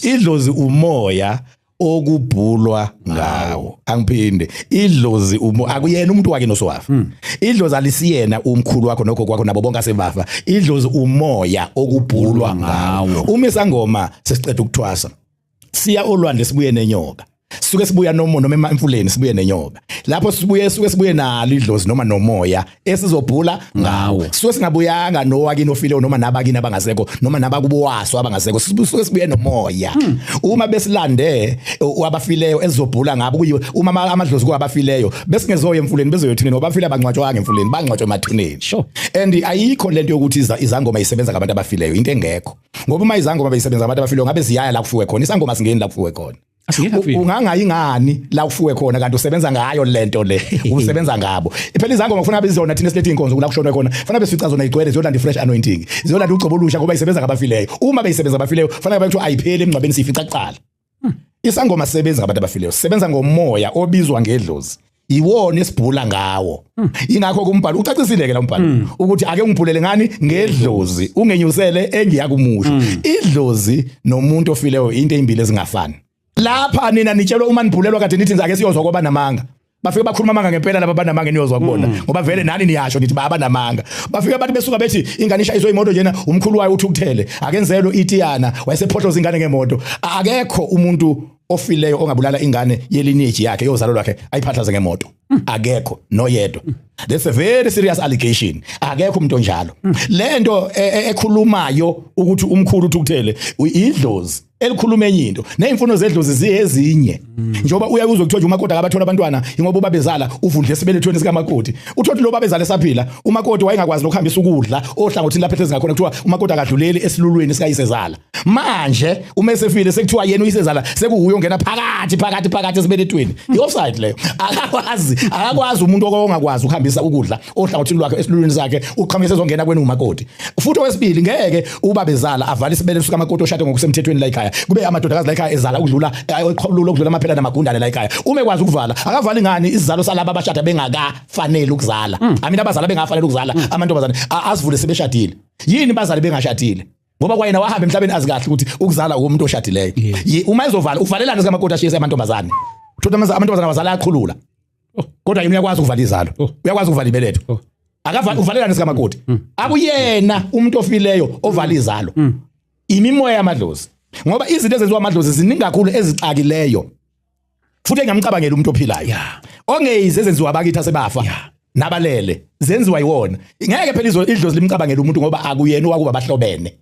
Idlozi umoya okubhulwa ngawo. Angiphinde, idlozi umo akuyena umuntu wakhe nosowafa. Idlozi alisiyena umkhulu wakho nogogo wakho nabo bonke asebafa. Idlozi umoya okubhulwa ngawo. Uma isangoma sesiqeda ukuthwasa, siya olwandle sibuye nenyoka. Suke sibuya nomo noma emfuleni sibuye nenyoka. Lapho sibuye suke sibuye nalo idlozi noma nomoya esizobhula ngawo. Suke singabuyanga nowakini ofile noma nabakini abangasekho noma nabakubo waso abangasekho, suke sibuye nomoya. Uma besilande abafileyo esizobhula ngabo kuyiwe, uma amadlozi kwabafileyo besingezoya emfuleni, bezoyothuneni, ngoba abafile abangcwatshwanga emfuleni, bangcwatshwa emathuneni. And ayikho lento yokuthi izangoma isebenza ngabantu abafileyo, into engekho. Ngoba uma izangoma beyisebenza ngabantu abafileyo ngabe ziyaya la kufuwe khona. Isangoma singeni la kufuwe khona. Ungangayi ngani la kufuwe khona kanti usebenza ngayo lento le, usebenza ngabo. Phela izangoma kufuna bezona thina silethe inkonzo la kushonwe khona, kufanele besifica zona igcwele, ziyolanda fresh anointing, ziyolanda ugcobo olusha, ngoba isebenza ngabafileyo. Uma beyisebenza ngabafileyo kufanele bekuthiwa ayipheli emngcwabeni, siyifica kuqala. Isangoma sebenza ngabantu abafileyo, sebenza ngomoya obizwa ngedlozi, iwona esibhula ngawo. Ingakho kumbhalo ucacisile ke la umbhalo ukuthi ake ungibhulele ngani ngedlozi, ungenyusele engiyakumusho. Idlozi nomuntu ofileyo into ezimbili ezingafani. Lapha nina nitshelwa uma nibhulelwa kade nithi ake siyozwa kwaba namanga. Bafike bakhuluma amanga ngempela laba banamanga eniyozwa kubona, ngoba vele nani niyasho nithi baba namanga. Bafike abantu besuka bethi ingane ishayiswe imoto njena, umkhulu wayo uthukuthele, akenzelwe itiyana, wayesephohloza ingane ngemoto. Akekho umuntu ofileyo ongabulala ingane yelineage yakhe, yozalo lwakhe, ayiphathaze ngemoto. Akekho noyedwa. That's a very serious allegation. Akekho umuntu onjalo. Lento ekhulumayo ukuthi umkhulu uthukuthele, idlozi elikhuluma enye into, nezimfuno zedlozi ziyezinye. Njengoba uya uzwe kuthiwa nje umakoti akabathola abantwana ingoba ubabezala uvundle esibelethweni sikamakoti. Uthothi lo babezala esaphila, umakoti wayengakwazi nokuhambisa ukudla ohlangothini lapho ehlezi ngakhona, kuthiwa umakoti akadluleli esilulweni sikayisezala. Manje uma esefile sekuthiwa yena uyisezala, sekuwuye ongena phakathi phakathi phakathi esibelethweni. I-offside leyo. Akakwazi umuntu ongakwazi ukuhambisa ukudla ohlangothini lwakhe esilulwini sakhe, uqhamuke sezongena kwenu umakoti. Futhi okwesibili, ngeke ubabezala avale isibeletho sikamakoti oshade ngokusemthethweni la ekhaya, kube amadodakazi la ekhaya ezala ukudlula eqhulula ukudlula amaphela namagundane la ekhaya. Uma ekwazi ukuvala, akavali ngani isizalo salaba abashada bengakafanele ukuzala? I mean, abazala bengafanele ukuzala amantombazane, azivule sebeshadile. Yini bazali bengashadile? Ngoba kwayena wahamba emhlabeni azi kahle ukuthi ukuzala umuntu oshadileyo. Uma ezovala, uvalelana sikamakoti ashiyese amantombazane? Uthola amantombazane abazala ayaqhulula, kodwa yena uyakwazi ukuvala izalo, uyakwazi ukuvala ibeletho. Akavala, uvalelana sikamakoti? Akuyena umuntu ofileyo ovala izalo, imimoya yamadlozi, ngoba izinto ezenziwa amadlozi ziningi kakhulu ezixakileyo futhi engamcabangela umuntu ophilayo ongeyize ezenziwa abakithi asebafa nabalele, zenziwa yiwona. Ngeke phela idlozi limcabangela umuntu ngoba akuyena owakuba bahlobene.